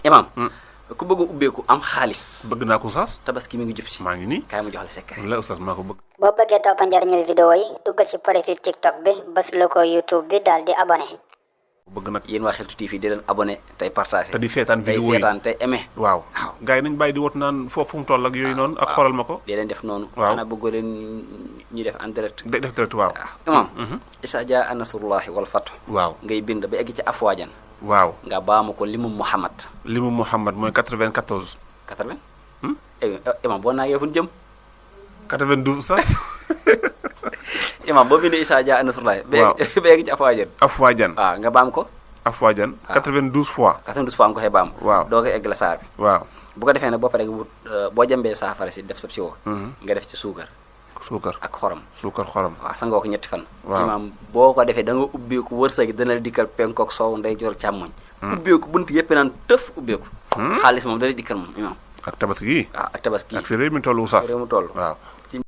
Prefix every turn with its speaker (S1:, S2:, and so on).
S1: imam ku bëgg ubbeeku am xaalis
S2: bëgg naa ko Oustaz.
S1: tabaski mi ngi jub si
S2: maa ngi nii.
S1: kaay ma jox la secret
S2: la Oustaz maa ko bëgg.
S3: boo bëggee toppa njariñul vidéo yi duggal ci profil TikTok bi bës logo YouTube bi daal di abonné.
S2: bëgg nag
S1: yéen waa Xeltu TV di leen abonné tey partagé
S2: te di seetaan vidéo yi
S1: tey seetaan tey aimé
S2: waaw
S1: waaw
S2: gars yi nañ bàyyi di wot naan foofu fu mu toll ak yooyu noonu ak xoolal ma ko.
S1: di leen def noonu
S2: waaw
S1: xanaa bëggoo leen ñu def en direct
S2: def direct waaw.
S1: imam isa jaa nasrullahi wal fathu
S2: waaw
S1: ngay bind ba egg ci afwaajan
S2: waaw.
S1: nga baamu ko limu Muhammad
S2: limu Muhammad mooy 94.
S1: 80 imam boo naagee fu ñu jëm
S2: 92 sax.
S1: imam boo bindee isa jaa nasrullahi
S2: waaw
S1: ba egg ci afwaajan
S2: Afwaajan.
S1: waaw nga baam ko
S2: Afwaajan 92 fois.
S1: 92 fois nga ko xëy baam
S2: waaw
S1: doo ko egg la saar bi
S2: waaw.
S1: bu ko defee nag boo paree nga wut boo jëmbee saafara si def sa siwo nga def ci suukar
S2: suukar
S1: ak xorom
S2: suukar xorom.
S1: waaw sangoo ko ñetti fan
S2: waaw
S1: imaam boo ko defee da nga ubbeeku wërsëg dana la dikkal penkook soow ndeyjoor càmmoñ ubbeeku bunt yëpp naan tëf ubbeeku xaalis moom dana dikkal moom imaam
S2: ak tabaski gi.
S1: waaw ak tabaski
S2: ak fi réew mi toll Oustaz.
S1: réew mu toll
S2: waaw.